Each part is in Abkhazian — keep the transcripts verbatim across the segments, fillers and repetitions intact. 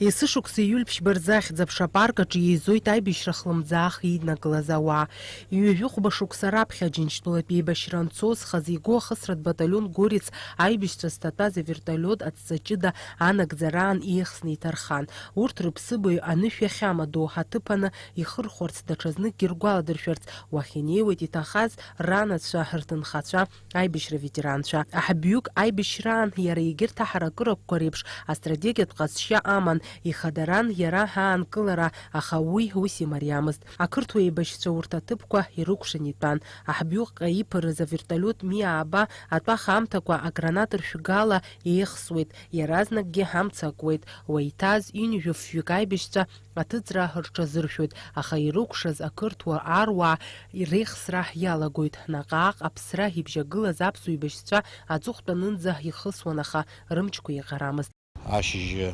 Есышықәса июль ԥшьба рзы Ахьӡ-аԥша апарк аҿы еизоит аибашьра хлымӡаах еиднакылаз ауаа. Ҩажәи хәба шықәса раԥхьа Аџьынџьтәылатә еибашьра анцоз, хазы игоу ахысратә баталион Горец аибашьцәа зҭатәаз аверталиот адҵа ҷыда анагӡараан еихсны иҭархан. Урҭ рыԥсыбаҩ анышә иахьамадоу ҳаҭыԥаны ихырхәарц даҽазныкгьы ргәаладыршәарц уахь инеиуеит иҭахаз ранацәа, рҭынхацәа, аибашьра ветеранцәа. Аҳбҩык аибашьраан иара егьырҭ аҳаракырақәа реиԥш астратегиатә ҟазшьа аман, ихадаран иара аанкылара, аха уи ус имариамызт. Ақырҭуа еибашьцәа урҭ аҭыԥқәа ирыкәшан итәан. Аҳбҩык иԥырыз аверталиот Ми ааба атәаха аамҭақәа агранат ршәгала еихсуеит, иаразнакгьы амца акуеит. Уа иҭаз ҩынҩажәи фҩык аибашьцәа аҭыҵра рҽазыршәоит, аха ирыкәшаз ақырҭуа аруаа реихсра иалагоит. Наҟ-ааҟ аԥсра ибжьагылаз аԥсуа еибашьцәа аҵыхәтәанынӡа ихысуан, аха рымчқәа еиҟарамызт. Ашьыжь, э,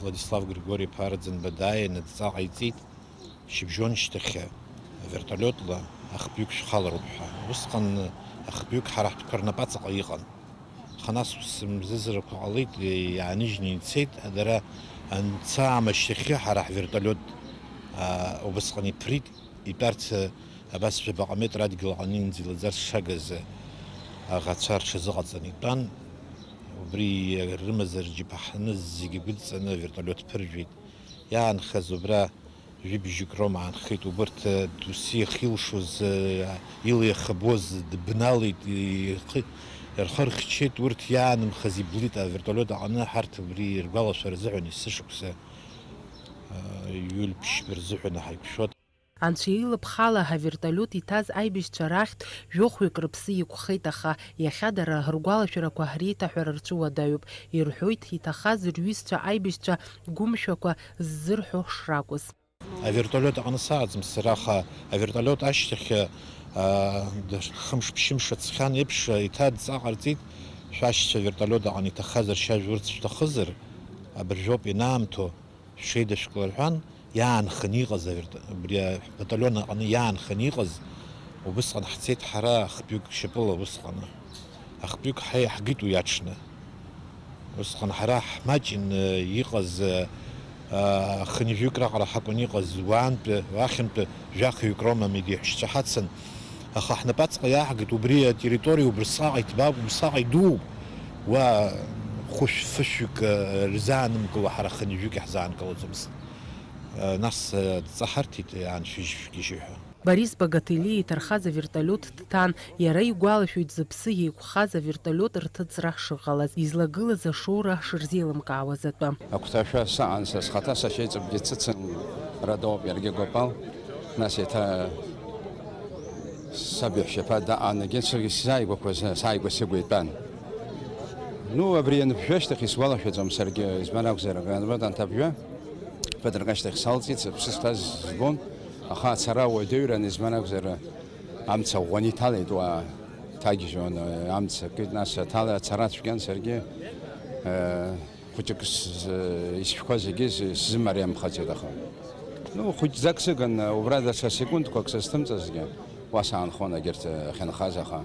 Владислав Григори-иԥа Арӡынба дааины адҵа ҟаиҵеит, шьыбжьон шьҭахьы аверталиотла ахбҩык шәхалароуп ҳәа. Усҟан ахбҩык ҳара ҳтәқәа рнапаҵаҟа иҟан. Аха нас ус мзызрақәа ҟалеит, иааныжьны ицеит, дара анца аамышьҭахьы ҳара ҳверталиот, аа, убысҟан иԥрит, итәарц, абас жәаба метр адгьыл аҟны инӡа илаӡарц шагаз аӷацәа рҽазыҟаҵаны итәан. Убри рымазар џьаԥаҳаны зегьы гәыдҵаны аверталиот ԥыржәеит. Иаанхаз убра Жәибжьык роума аанхеит, убырҭ, э, досиа ахьилшоз, э, илеихабоз дбналеит, ихы рхы рхьчеит, урҭ иаанымхаз иблит авертолиот аҟны, ҳарҭ убри ргәалашәара азыҳәан есышықәса, э, иҩылԥшьба рзыҳәан ҳаиқәшәот. Анцәа илыԥхала авертолиот иҭаз аибашьцәа рахьтә жәохәҩык рыԥсы иқәхеит, аха иахьа дара ргәалашәарақәа реиҭаҳәара рцәыуадаҩуп, ирҳәоит, иҭахаз рҩызцәа аибашьцәа гәымшәақәа ззырҳәо шракәыз. Авертолиот аҟны сааӡам сара, аха авертолиот ашьҭахь, аа, хымш-ԥшьымш аҵхьан еиԥш, еиҭа адҵа ҟарҵеит, шәашьцәа авертолиот аҟны иҭаххазар, шьажә урц шәҭахызар, абыржәоуп ианаамҭоу, шәҽеидышәкла рҳәан, иаанханы иҟаз аверт-, абри абаталион аҟны иаанханы иҟаз, убысҟан ҳцеит ҳара ахбҩык шьапыла усҟаны. Ахбҩык ҳа иаҳгеит уи аҽны. Усҟан ҳара ҳмаҷын, э, иҟаз, э, э, хынҩажәик раҟара ҳакәын иҟаз, уаантәи, уахьынтәи жәахаҩык роума меигеи ҳәшьцәа ҳацын. Аха ҳнапаҵҟа иааҳгеит, убри атерриториа убрысҟаҟа иҭбаауп, убрысҟаҟа идууп. Уа хәышә-фышәҩык, э, рзаанымкыло ҳара хынҩажәик иаҳзаанкылаӡомызт. Э, нас, э, дҵаҳарҭеит, э, аншәыжь шәгьежьы ҳәа. Борис Багателиа иҭархаз авертолиот дҭан, иара игәалашәоит зыԥсы еиқәхаз авертолиот рҭыҵра шыҟалаз, излагылаз ашоура шырзеилымкаауаз атәы. Агәҭашәа саан са схаҭа, сашьеиҵбгьы дсыцын, радоуп иаргьы гәапал, нас еиҭа саб иаҳәшьаԥа даан, егьи саргьы сзааигәақәаз, сааигәа сыгәа итәан. Ну, абри ианԥжәа ашьҭахь исгәалашәаӡом саргьы, избан акәзар, абри анапы анҭабжәа, ԥыҭрак ашьҭахь салҵит, сыԥсы сҭаз збон, аха ацара уадаҩран, избан акәзар, амца ӷәӷәаны иҭалеит, уа ҭагьежьуан, амца акит, нас аҭала ацара цәгьан саргьы, э, хәыҷык сз-, исшәқәа зегьы с-, сзымариамхаӡеит, аха. Ну, хәыҷӡак сыгын, убра даҽа секундқәак сызҭымҵазгьы, уа саанхон егьырҭ ахьынхаз, аха.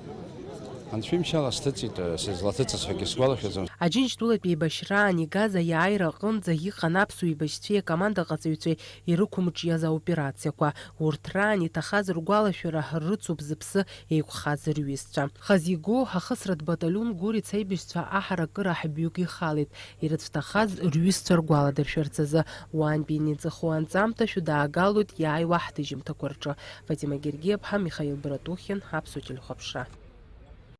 Анцәа имшьала сҭыҵит, сызлаҭыҵыз ҳәагьы сгәалашәаӡом. Аџьынџьтәылатә еибашьраан игаз аиааира аҟынӡа иҟан аԥсуа еибашьцәеи акомандаҟаҵаҩцәеи ирықәымҿиаз аоперациақәа. Урҭ раан иҭахаз ргәалашәара рыцуп зыԥсы еиқәхаз рҩызцәа. Хазиго ахысратә баталион Гәырицә аибашьцәа аҳаракыра ҳбҩык ихалеит, ирыцәҭахаз рҩызцәа ргәаладыршәарц азы. Уаантәи ианеиҵыху анҵамҭа шәыдаагалоит иааиуа ҳҭыжьымҭақәа рҿы. Фатима Гергиаԥҳа, Михаил Братухин, Аԥсуа телехәаԥшра.